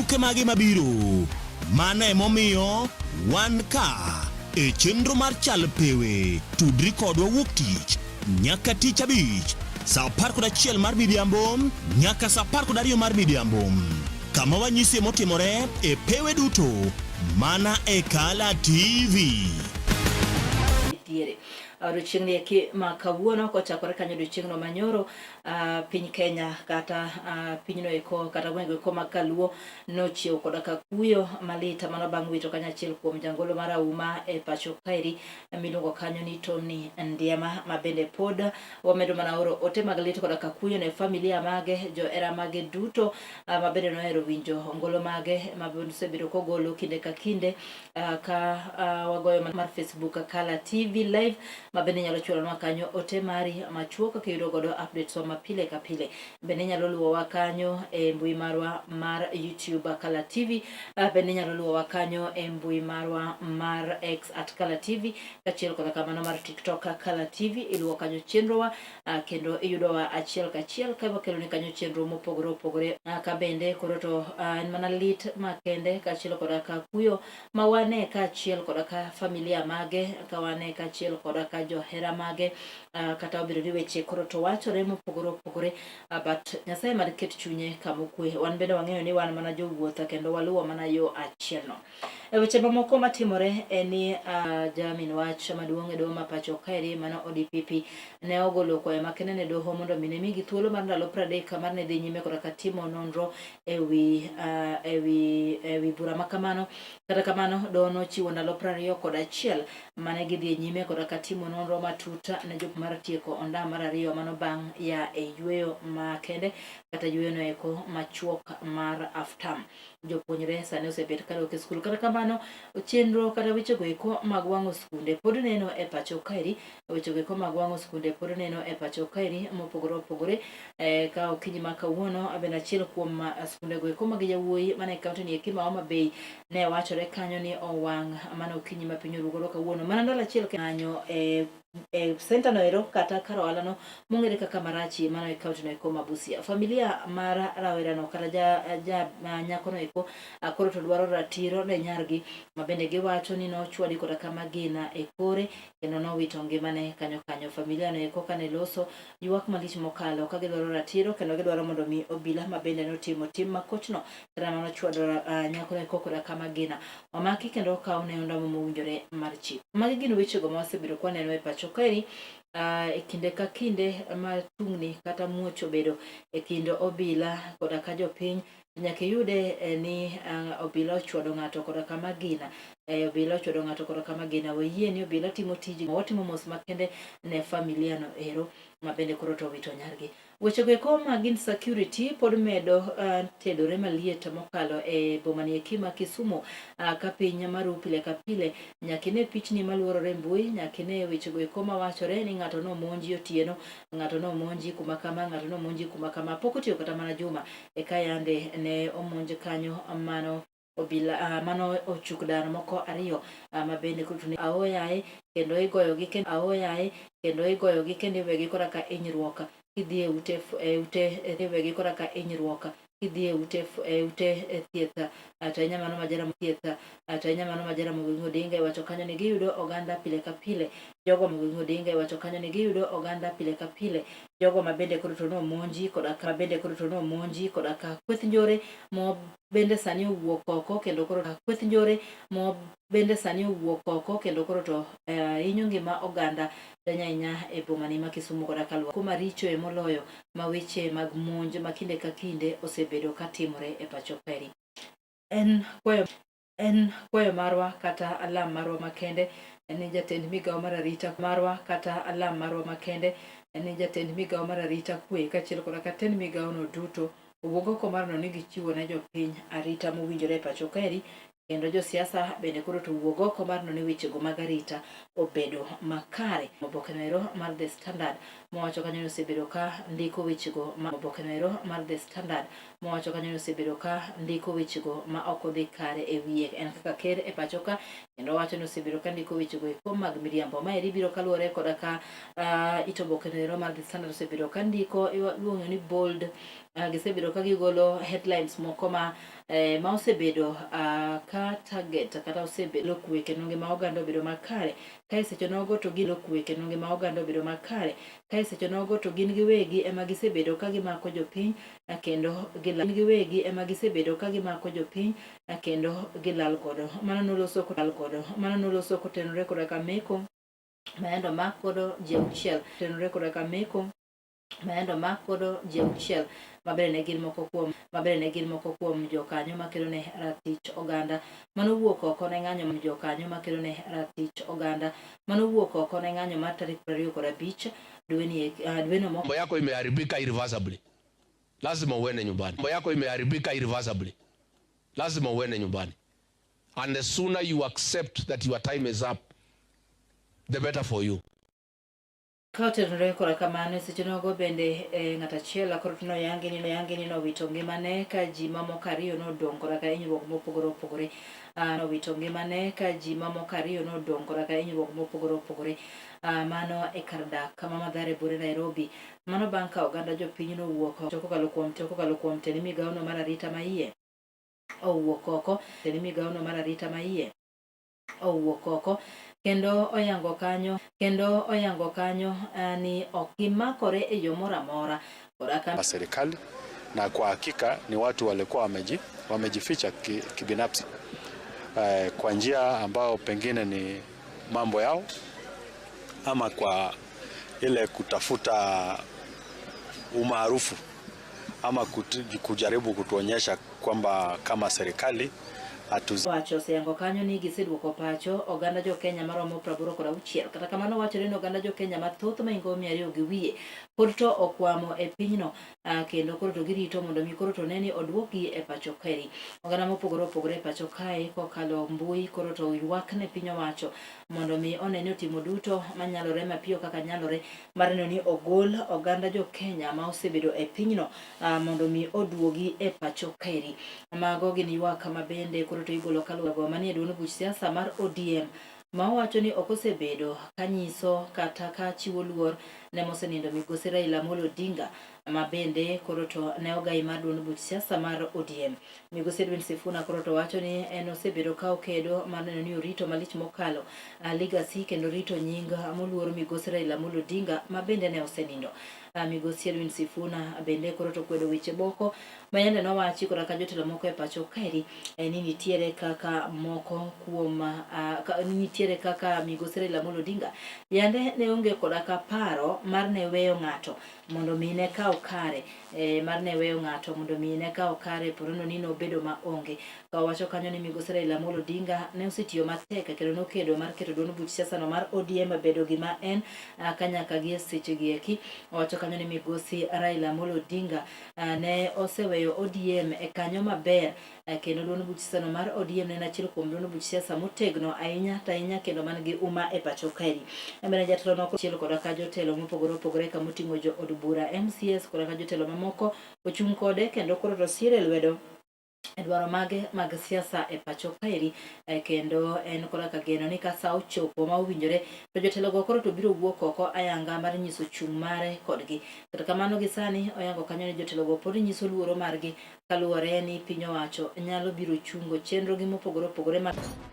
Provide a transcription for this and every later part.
Tuke mage mabiro? Mano emomiyo wan ka e chenro mar Chal Pewe. Tudri kodwa wuok tich nyaka tich abich saa 11 mar midhiambo nyaka saa 12 mar midhiambo kama wanyisie motimore e pewe duto mana e Kala TV. Diere odiochieng'ni eki ma kawuono kochakore kanyo odiochieng'no manyoro piny Kenya kata pinyno eko kata gwenge eko mag Kaluo nochiew koda ka kuyo malit mano bang' wito kanyo achiel kuom jangolo mar auma e pacho kaeri miluongo kanyo ni Tony Ndiema ma bende pod wamedo mana oro ote mag lit koda ka kuyo ne familia mage johera mage duto ma bende nohero winjo ngolo mage ma bende osebedo kogolo kinde ka kinde ka wagoyo mar Facebook Kala TV Live ma bende inyalo chwalonwa kanyo ote mari machuok kaka iyudo godo updates wa ma pile ka pile. Bende inyalo luwowa kanyo e mbui marwa mar YouTube Kala TV. Bende inyalo luwowa kanyo e mbui marwa mar X at Kala TV kaachiel koda kamano mar TikTok Kala TV. Iluwo kanyo chenrowa kendo iyudowa achiel kachiel ka wakeloni kanyo chenro mopogore opogore. Ka bende koro to en mana lit makende kaachiel koda ka kuyo ma wane kaachiel koda ka familia mage ka wane kaachiel koda ka johera mage kata obedo ni weche koro to wachore mopogore opogore but Nyasaye mar ket chunye kama okwe. Wan bende wang'eyo ni wan mana jowuoth kendo waluwo mana yo achielno. E weche mamoko matimore en ni jamin wach maduong' e doho ma pacho kaeri mano ODPP ne ogolo kwayo makende ne doho mondo mi ne migi thuolo mar ndalo 30 mar ne dhi nyime koda ka timo nonro ewi ewi ewi bura ma kamano. Kata kamano doho nochiwo ndalo 21 mane gidhi e nyime koda ka timo nonro matut ne jop mar tieko ondam mar ariyo mano bang' ya e yueyo makende kata yueyono eko machuok mar afterm. Jopuonjre sani osebet kadok e skul. Kata kamano chenro kata wechego eko mag wang'o skunde pod neno e pacho kaeri. Wechego eko mag wang'o skunde pod neno e pacho kaeri mopogore opogore. Ka okinyi ma kawuono bende achiel kuom skundego eko mag yawuoyi mana e kaunti ni eki ma Homa Bay ne wachore kanyo ni owang' mana okinyi ma piny oru godo kawuono. Mana ndalo achiel kanyo e e senta no ero kata kar ohala no mong'ere kaka Marachi mano e kaunti no eko ma Busia. Familia mar rawera no kata ja, ja nyako no eko koro to dwaro ratiro ne nyargi ma bende giwacho ni nochwadi koda ka magina e kore kendo nowito ngimane kanyo kanyo. Familia no eko kane loso ywak malich mokalo ka gidwaro ratiro kendo gidwaro mondo mi obila ma bende notimo tim makochno kata manochwado nyako no eko koda ka magina omaki kendo okaw ne ondamo mowinjore mar chik. Magi gin wechego ma wasebedo kwaneno e pacho kaeri e kinde ka kinde ma tungni kata muoch obedo e kind obila koda ka jopiny nyaka iyude ni obila ochwado ng'ato koda ka magina obila ochwado ng'ato koda ka magina. Wayie ni obila timo tijgi, watimo mos makende ne familia no ero ma bende koro to owito nyargi. Wechego eko mag insecurity pod medo tedore maliet mokalo e boma ni eki ma Kisumu ka piny maru pile ka pile. Nyaka ine pichni maluorore e mbui, nyaka ine wechego eko mawachore ni ng'ato nomonji otieno, ng'ato nomonji kuma kama, ng'ato nomonji kuma kama. Pok otiyo kata mana juma eka yande ne omonj kanyo mano obila mano ochuk dar moko ariyo ma bende koro to aoyaye kendo igoyogi kendo aoyaye kendo igoyogi kendo iwegi kora ka hinyruok kidhi e ute e ute iwegi kora ka hinyruok kidhi e ute e ute thieth to ahinya mano ma Jaramogi thieth to ahinya mano ma Jaramogi Oginga Odinga iwacho kanyo ni giyudo oganda pile ka pile jogo Oginga Odinga iwacho kanyo ni giyudo oganda pile ka pile jogo ma bende koro to nomonji koda ka bende koro to nomonji koda ka kweth njore mo bende sani owuok oko kendo koro kweth njore mo bende sani owuok oko kendo koro to hinyo ngima oganda ahinya ahinya e boma ni ma Kisumu koda ka kuma richoe moloyo ma weche mag monj ma kinde ka kinde osebedo ka timore e pacho kaeri. En kwayo en kwayo marwa kata alam marwa makende ni jatend migawo mar arita marwa kata alam marwa makende ni jatend migawo mar arita kwe kaachiel koda ka tend migawo no duto owuog oko mar neno ni gichiwo ne jopiny arita mowinjore e pacho kaeri kendo josiasa bende koro to owuog oko mar neno ni wechego mag arita obedo makare. Oboke noero mar The Standard mowacho kanyo ni osebedo ka ndiko wechego ma oboke noero mar The Standard mowacho kanyo ni osebedo ka ndiko wechego ma ok odhi kare e wiye en kaka ker e pacho ka. Kendo wacho ni osebedo ka ndiko wechego eko mag miriambo. Maeri biro kaluwore koda ka uh, it oboke no ero mar The Standard osebedo ka ndiko iluongo ni bold uh, gisebedo ka gigolo headlines moko ma eh, ma osebedo uh, ka target kata osebedo kwe kendo ngima oganda obedo makare ka e seche nogo to gin kwe kendo ngima oganda obedo makare ka e seche nogo to gin giwegi ema gisebedo ka gimako jopiny kendo gilal giwegi ema gisebedo ka gimako jopiny kendo gilal godo. Mano noloso lal godo. Mano noloso kotenore koda ka meko ma yande omak godo ji auchiel tenore koda ka meko ma yande omak godo ji auchiel mabende ne gin moko kuom mabende ne gin moko kuom jokanyo makedo ne ratich oganda mano wuok oko ne ng'anyo jokanyo makedo ne ratich oganda mano wuok oko ne ng'anyo mar tarik 25 dweni dweno Mambo yako imeharibika irreversibly. Lazima uende nyumbani. Mambo yako imeharibika irreversibly. Lazima uende nyumbani. And the sooner you accept that your time is up, the better for you. Ka otenore koda kamano e seche nogo bende e, ng'at achiel koro to noyangi ni noyangi ni nowito ngimane ka ji mamoko ariyo nodong' koda ka hinyruok mopogore opogore. Ah, nowito ngimane ka ji mamoko ariyo nodong' koda ka hinyruok mopogore opogore. Ah, mano e kar dak kama Mathare buore Nairobi. Mano bang' ka oganda jopiny nowuok kokalo kuom kokalo kuom tend migawono mar arita ma iye owuok oko tend migawono mar arita ma iye owuok oko kendo oyango kanyo kendo oyango kanyo eh, ni ok gimakore e yo moro amora koda ka serikali na kwa hakika ni watu walikuwa wamejificha kibinafsi kwa njia ambao pengine ni mambo yao ama kwa ile kutafuta umaarufu ama kujaribu kutuonyesha kwamba kama serikali hatu wacho oseyango kanyo ni giseduoko pacho oganda jo Kenya maromo 86. Kata kamano wachore ni oganda jo Kenya mathoth maingo 200 gi wiye pod to okwamo e pinyno uh, kendo koro to girito mondo mi koro to ne ni oduokgi e pacho kaeri. Oganda mopogore opogore e pacho kae kokalo mbui koro to ywak ne piny owacho mondo mi one ni otimo duto manyalore mapiyo kaka nyalore mar neno ni ogol oganda jo Kenya ma osebedo e pinyno uh, mondo mi oduogi e pacho kaeri. Mago gin ywak ma bende koro to igolo kaluwore manie duond buch siasa mar ODM ma owacho ni ok osebedo ka nyiso kata ka chiwo luor ne mosenindo migosi Raila Amolo Odinga ma bende koro to ne ogai mar duond buch siasa mar ODM. Migosi Edwin Sifuna koro to wacho ni en osebedo ka okedo mar neno ni orito malich mokalo legacy kendo rito nying moluor migosi Raila Amolo Odinga ma bende ne osenindo. Migosi Edwin Sifuna bende koro to kwedo weche moko ma yande nowachi koda ka jotelo moko e pacho kaeri ni nitiere kaka moko kuom ka, ni nitiere kaka migosi Raila Amolo Odinga yande ne onge koda ka paro mar ne weyo ng'ato mondo mi ne kaw kare e, mar ne weyo ng'ato mondo mi ne kaw kare ponono ni nobedo ma onge. Ka owacho kanyo ni migosi Raila Amolo Odinga ne osetiyo matek kendo nokedo mar keto duond buch siasa no mar ODM bedo gima en ka nyaka gi e seche gi eki. Owacho kanyo ni migosi Raila Amolo Odinga ne oseweyo ODM e kanyo maber kendo duond buch siasa no mar ODM ne en achiel kuom duond buch siasa motegno ahinya to ahinya kendo man gi uma e pacho kaeri. Emene jatelo no achiel koda ka jotelo mopogore opogore kamoting'o jo od bura MCS koda ka jotelo mamoko ochung' kode kendo koro to sire lwedo e dwaro mage mag siasa e pacho kaeri kendo en koda ka geno ni ka sa ochopo ma owinjore to jotelogo koro to biro wuok oko ayanga mar nyiso chung' mare kodgi. Kata kamano gi sani oyango kanyo ni jotelogo pod nyiso luoro margi kaluwore ni piny owacho nyalo biro chungo chenro gi mopogore opogore ma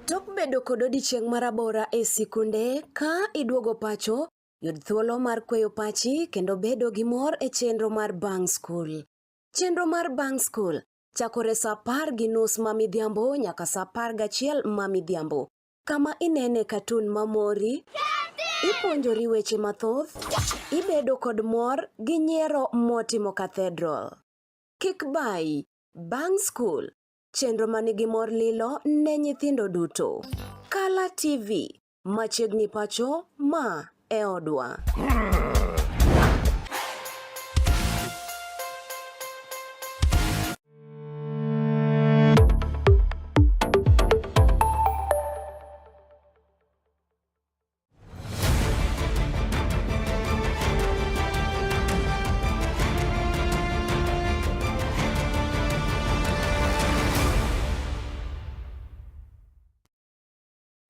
Tok bedo kod odiechieng' marabora e sikunde, ka iduogo pacho, yud thuolo mar kweyo pachi kendo bedo gi mor e chenro mar bang' skul. Chenro mar bang' skul chakore sa 10:30 ma midhiambo nyaka sa 11 ma midhiambo, kama inene katun mamori, ipuonjori weche mathoth, ibedo kod mor gi nyiero motimo cathedral. Kik bayi, bang' skul, chenro manigi mor lilo ne nyithindo duto. Kala TV, machiegni pacho, ma e odwa.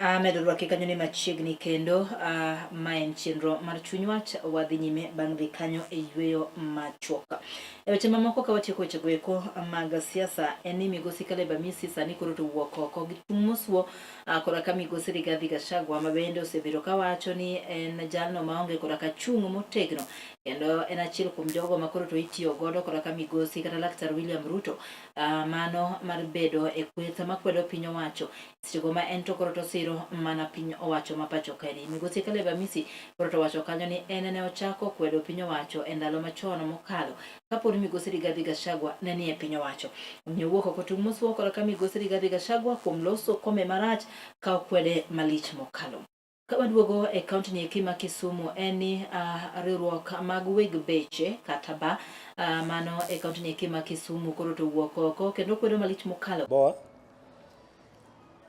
Amedo rwaki kanyo ni machiegni kendo uh, ma en chenro mar chuny wach wadhi nyime bang' dhi kanyo e yueyo machuok. E weche mamoko ka watieko wechego eko mag siasa en ni migosi Caleb Amisi sani koro to wuok oko gi tung' mosuo uh, koda ka migosi Rigathi Gachagua ma bende osebedo kawacho ni en jalno maonge koda ka chung' motegno kendo en achiel kuom jogo ma koro to itiyo godo koda ka migosi kata Laktar William Ruto uh, mano mar bedo e kweth makwedo piny owacho sechego ma en to koro to siro mana piny owacho ma pacho kaeni. Migosi Caleb Amisi koro to wacho kanyo ni en ne ochako kwedo piny owacho e ndalo machon mokalo kapod migosi Rigathi Gachagua ne nie piny owacho. Omiyo owuok oko tung' mosuo koro ka migosi Rigathi Gachagua kuom loso kome marach ka okwede malich mokalo. Ka waduogo e kaunti ni eki ma Kisumu en ni uh, riwruok mag weg beche kata ba uh, mano e kaunti ni eki ma Kisumu koro to wuok oko kendo kwedo malich mokalo. Boa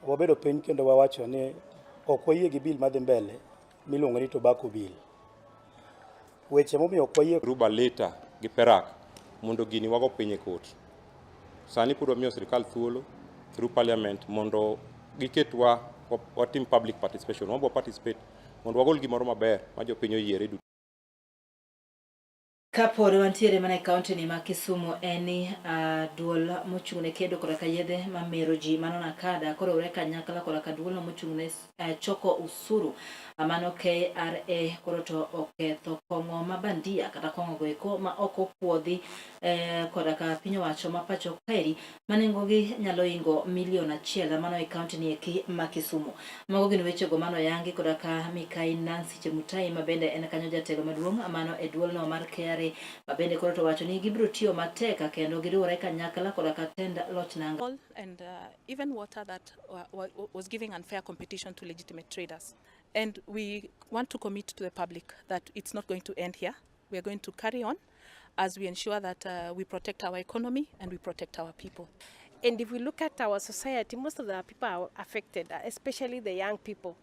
wabedo piny kendo wawacho ni ok wayie gi bill madhi mbele miluongo ni tobacco bill. Weche momiyo ok wayie Ruba Lita gi Perak mondo gini wago piny e kot. Sani pod wamiyo sirikal thuolo through parliament mondo giketwa watim public participation. Wabo participate mondo wagol gimoro maber ma jopiny oyiere duto. Kapod wantiere mana e kaunti ni ma Kisumu en ni uh, duol mochung' ne kedo koda ka yedhe mamero ji mano NACADA koriwore kanyakla koda ka duolno mochung' ne uh, choko usuru uh, mano KRA koro to oketho kong'o ma bandia kata kong'o go eko ma ok opuodhi eh, koda ka piny owacho ma pacho kaeri ma nengogi nyalo ingo milion achiel mano e kaunti ni eki ma Kisumu. Mago gin wechego mano oyangi koda ka Mikai Nancy Chemutai ma bende en kanyo jatelo maduong' mano e duolno mar KRA ma bende koro to wacho ni gibiro tiyo matek kendo giriwore kanyakla koda ka tend loch nanga. And even water that was giving unfair competition to legitimate traders. And we want to commit to the public that it's not going to end here. We are going to carry on as we ensure that we protect our economy and we protect our people. And if we look at our society, most of the people are affected, especially the young people.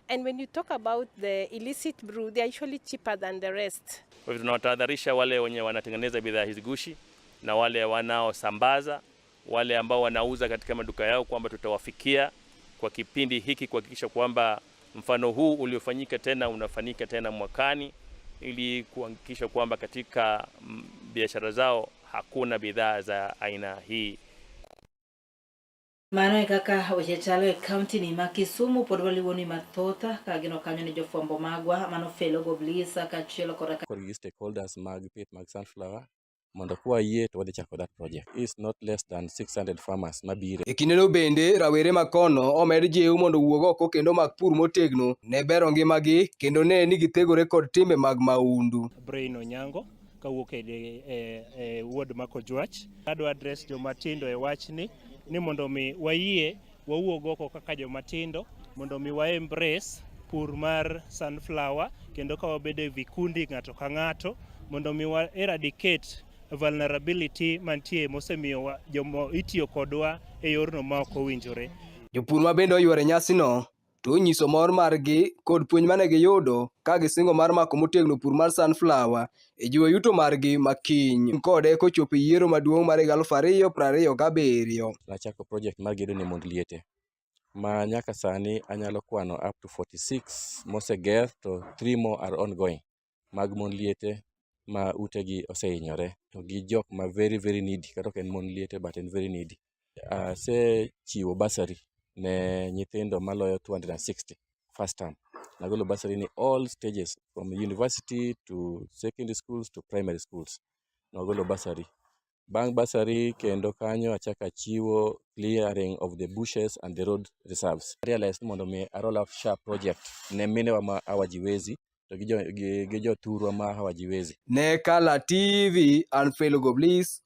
And when you talk about the illicit brew, they are usually cheaper than the rest. Kwa hivyo tunawatahadharisha wale wenye wanatengeneza bidhaa hizi gushi na wale wanaosambaza, wale ambao wanauza katika maduka yao kwamba tutawafikia kwa kipindi hiki kuhakikisha kwamba mfano huu uliofanyika tena unafanyika tena mwakani ili kuhakikisha kwamba katika biashara zao hakuna bidhaa za aina hii. Mano e kaka weche chalo e kaunti ni ma Kisumu pod waliwoni mathoth ka gino kanyo ni jofwambo magwa mano Felo Goblisa kaachiel koda ka gi stakeholders mag pith mag sunflower mondo kwayie to wadhi chako that project is not less than 600 farmers mabiro. E kindeno bende rawere ma kono omed jiw mondo owuog oko kendo omak pur motegno ne bero ngimagi kendo ne ni githegore kod timbe mag mahundu. Brain Onyango kawuok e, e, e ward ma Kojwach. Adwa address jomatindo e wachni ni mondo mi wayie wawuog oko kaka jomatindo mondo mi wa embrace pur mar sunflower kendo ka wabedo e vikundi ng'ato ka ng'ato mondo mi wa eradicate vulnerability mantie mosemiyo jomo itiyo kodwa e yorno ma ok owinjore. Jopur ma bende oyworo e nyasino to onyiso mor margi kod puonj mane giyudo ka gisingo mar mako motegno pur mar sunflower e jiwo yuto margi ma kiny kode kochopo e yiero maduong' mar higa 2027. Nachako project mar gedo ne mond liete ma nyaka sani anyalo kwano up to 46 moseger to 3 more are ongoing mag mond liete ma utegi osehinyore to gi jok ma very very needy kata ok en mond liete but en very needy. Asechiwo bursary ne nyithindo maloyo 260 first term. Nagolo bursary ni all stages from university to secondary schools to primary schools. Nagolo bursary. Bang' bursary kendo kanyo achako achiwo clearing of the bushes and the road reserves. Realize ni mondo mi a roll out SHA project ne minewa ma hawajiwezi to gi jo, gi, gi jothurwa ma hawajiwezi. Ne Kala TV, an Felo Goblis.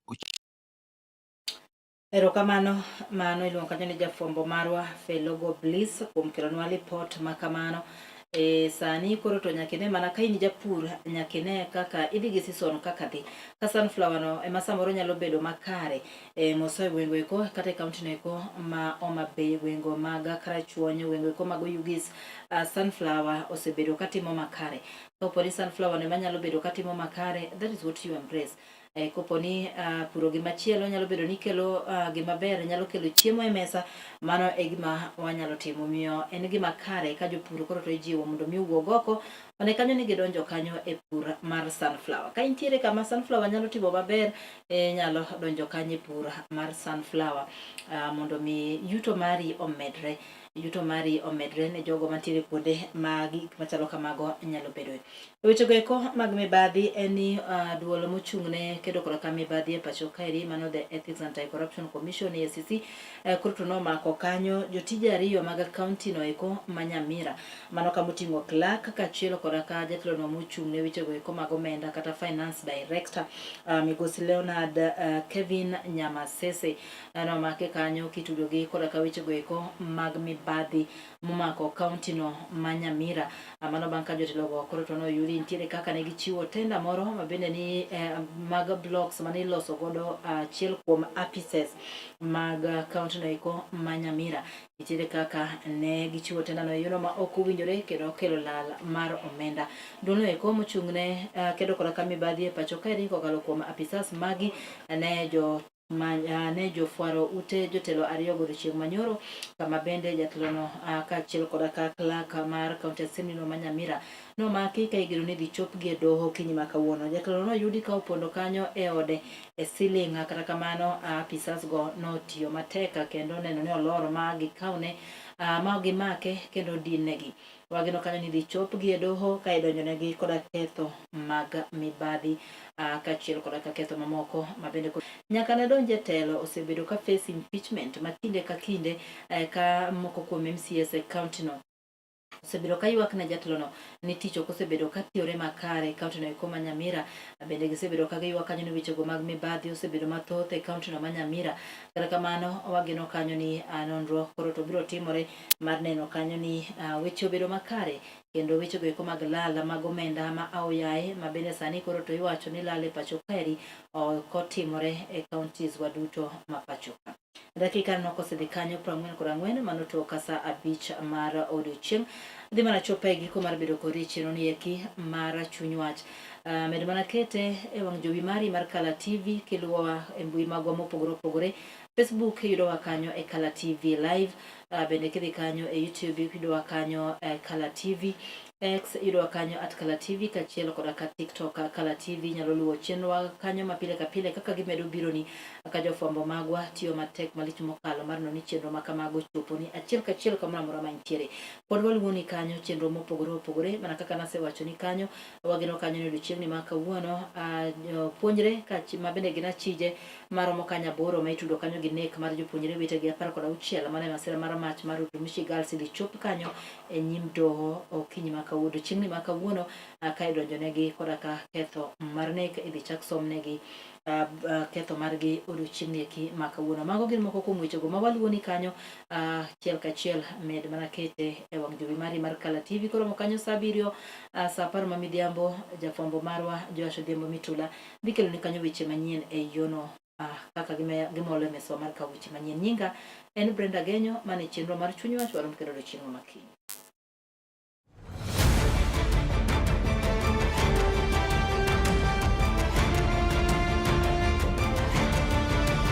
Erokamano, mano iluongo kanyo ni jafwambo marwa Felogo Bliss kuom kelonwa lipot ma kamano. E, sani koro to nyaka ine mana ka in japur nyaka ine kaka idhi gi season kaka dhi. Ka sunflower no ema samoro nyalo bedo makare e moso e gwenge eko kata e kaunti no eko ma Homa Bay, gwenge mag Karachuonyo, gwenge eko mag Oyugis, uh, sunflower osebedo katimo makare. Kapo ni sunflower no ema nyalo bedo katimo makare, that is what you embrace. Eh, kopo ni uh, puro gimachielo nyalo bedo ni kelo uh, gima ber, nyalo kelo chiemo e mesa, mano e gima wanyalo timo. Omiyo en gima kare ka jopur koro to ijiwo mondo mi owuog oko one kanyo ni gidonjo kanyo e pur mar sunflower. Ka intiere kama sunflower nyalo timo maber, inyalo donjo kanyo e pur mar sunflower uh, mondo mi yuto mari omedre yuto mari omedre ne jogo mantiere kuonde ma gik machalo kamago nyalo bedoe. Wechego eko mag mibadhi en ni uh, duol mochung' ne kedo koda ka mibadhi e pacho kaeri mano the Ethics and Anti-Corruption Commission EACC eh, koro to nomako kanyo jotije ariyo mag kaunti no eko ma Nyamira mano kama oting'o clerk kaachiel koda ka jatelono mochung' ne wechego eko mag omenda kata finance director uh, migosi Leonard uh, Kevin Nyamasese eh, nomake kanyo kitudogi koda ka wechego eko mag mibadhi momako kaunti no ma Nyamira. Ah, mano bang' ka jotelogo koro to noyudi nitiere kaka ne gichiwo tenda moro ma bende ni eh, mag blocks mane iloso godo achiel kuom apises mag kaunti no eko ma Nyamira. Nitiere kaka ne gichiwo tenda no e yono ma ok owinjore kendo okelo lal mar omenda. Duolno eko mochung' ne uh, kedo koda ka mibadhi e pacho kaeri kokalo kuom apisas magi ne jo ma ne jofwaro ute jotelo ariyogo odiochieng' manyoro kama bende jatelono kaachiel koda ka clerk mar county assembly no ma Nyamira nomaki ka igeno ni idhi chopgi e doho okinyi ma kawuono. Jatelono noyudi ka opondo kanyo e ode e siling' kata kamano apisas go notiyo matek kendo neno ni olor ma gikawne ma gimake kendo dinnegi. Wageno kanyo ni idhi chopgi e doho ka idonjonegi koda ketho mag mibadhi kaachiel koda ka ketho mamoko ma bende nyaka ne donj e telo osebedo ka face impeachment ma kinde ka kinde eh, ka moko kuom MCAs e county no osebedo ka ywak ne jatelono ni tich ok osebedo ka tiyore makare e county no eko ma Nyamira. Bende gisebedo ka giywak kanyo ni wechego mag mibadhi osebedo mathoth e county no ma Nyamira. Kata kamano wageno kanyo ni ah, nonro koro to biro timore mar neno kanyo ni uh, weche obedo makare kendo wechego eko mag lal mag omenda ma aoyaye ma bende sani koro to iwacho ni lal e pacho kaeri ok otimore e counties wa duto ma pacho ka. Dakika nok osedhi kanyo 44 mano to ka saa abich mar odiochieng' dhi mana chopo e giko mar bedo kodi e chenro ni eki mar chuny wach. Uh, med mana kete e wang' jowi mari mar Kala TV kiluwowa e mbui magwa mopogore opogore. Facebook yudowa kanyo e Kala TV Live. Uh, bende kidhi kanyo e YouTube yudowa kanyo e Kala TV. X yudowa kanyo at Kala TV kaachiel koda ka TikTok Kala TV nyalo luwo chenrowa kanyo ma pile ka pile kaka gimedo bironi ka jofwambo magwa tiyo matek malich mokalo mar neno ni chenro ma kamago choponi achiel kachiel kamoro amora ma intiere. Pod waluwoni kanyo chenro mopogore opogore mana kaka nasewachoni kanyo wageno kanyo ni odiochieng'ni ma kawuono uh, puonjre ma bende gin achije maromo kanyo aboro ma itudo kanyo gi nek mar jopuonjre wetegi 16 mano e masira mar mach mar Utumishi Girls idhi chop kanyo e nyim doho okinyi ma kawuono chieng'ni ma kawuono ka idonjonegi koda ka ketho mar nek idhi chak somnegi ketho margi odiochieng'ni eki ma kawuono. Mago gin moko kuom wechego ma waluwoni kanyo achiel kachiel med mana kete e wang' jowi mari mar Kala TV koromo kanyo saa abiriyo saa apar ma midhiambo jafwambo marwa Joash Odhiambo Mitula dhi keloni kanyo weche manyien e yono kaka gimolo e mesawa mar kawo weche manyien. Nyinga en Brenda Genyo, mane chenro mar Chuny Wach warom kendo odiochieng' ma kiny.